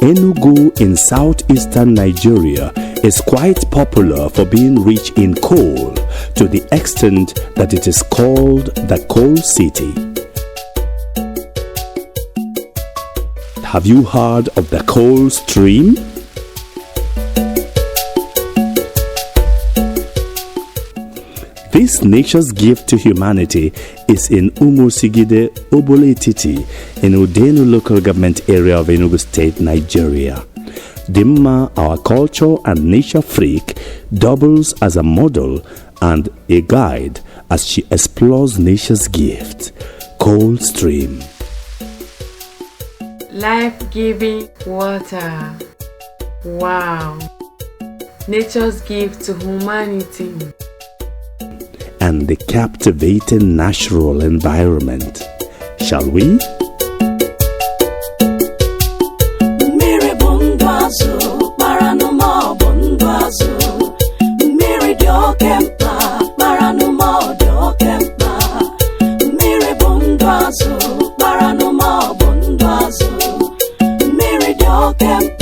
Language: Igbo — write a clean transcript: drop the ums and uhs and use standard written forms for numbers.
Enugu in southeastern Nigeria is quite popular for being rich in coal to the extent that it is called the coal city. Have you heard of the coal stream? This nature's gift to humanity is in Umusigide Oboletiti in Udenu local government area of Enugu State, Nigeria. Dimma, our culture and nature freak, doubles as a model and a guide as she explores nature's gift, coal stream. Life-giving water. Wow. Nature's gift to humanity. And the captivating natural environment. Shall we? Mmiri bụ ndụ azụ kparanụ ma ọ bụ ndụ azụ. Mmiri dị oke mkpa kparanụ ma ọ dị oke mkpa. Mmiri bụ ndụ azụ kparanụ ma ọ bụ ndụ azụ. Mmiri dị oke mkpa.